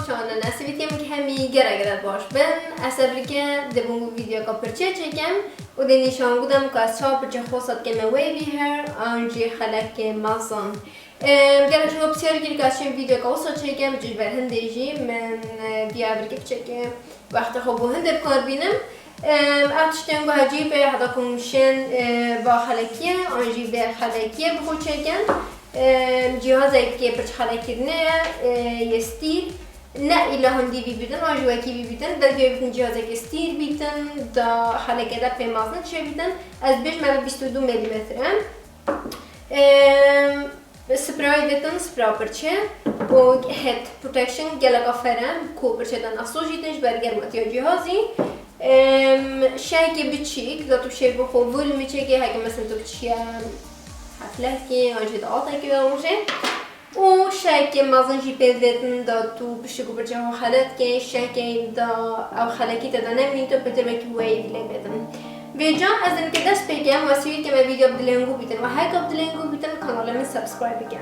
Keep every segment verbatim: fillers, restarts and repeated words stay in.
Çawan, ez hêvî dikim ku hemî gelek gelek baş bin. Ez ê birike di bin ku vîdeoyeka pirçe çêkim û dê nîşan gudim ku ez çawa pirçe xwesa dikeme wavy hair an jî xelekê mezin. Em, gelek ji we pisyar kirin ku ez çi vîdeoyeka wisa çêkim, ji ber hindê jî min, e, diya birike piçekê wextê xwe bo hindê bi kar bînim. Em, ev tiştên ku hecî bê heta ku hûn şên, e, ba xelekiyê an jî bê xelekiyê bi xwe çêkin. Em, cîhazekê pirç xelekkirinê ye, e, yê stîl. Ne îlla hindî vî bîtin, an jî wekî vî bîtin. Belkî wê bîtin cîhazekê stîl bîtin, da xelekê de pê mezin çê bîtin. Ez bêjim ev bîst û du milîmetr e. Em, Spray ditin, spray pirçe û head protection gelek aferin ku pirçe de neso jî din ji ber germatiya cîhazî. Em, şekê biçîk, da tu şêr bi xwe vul miçekê, heke mesela tu çiye heflekê, an jî daatekê ve rojê. Û şekê mezin jî pê ditin, da tu pişik û pirçe xwe xelet kê, şekê da ew xelekî te de nemîn, tu pitir wekî weyî lê bêtin. Vêca ez ê dest pê kem, we sivî kem ev vîdeo bi dilengû bîtin. We heke bi dilengû bîtin, kanalê min subscribe bike.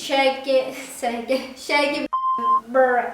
Shake, shake, shake, shake, brr.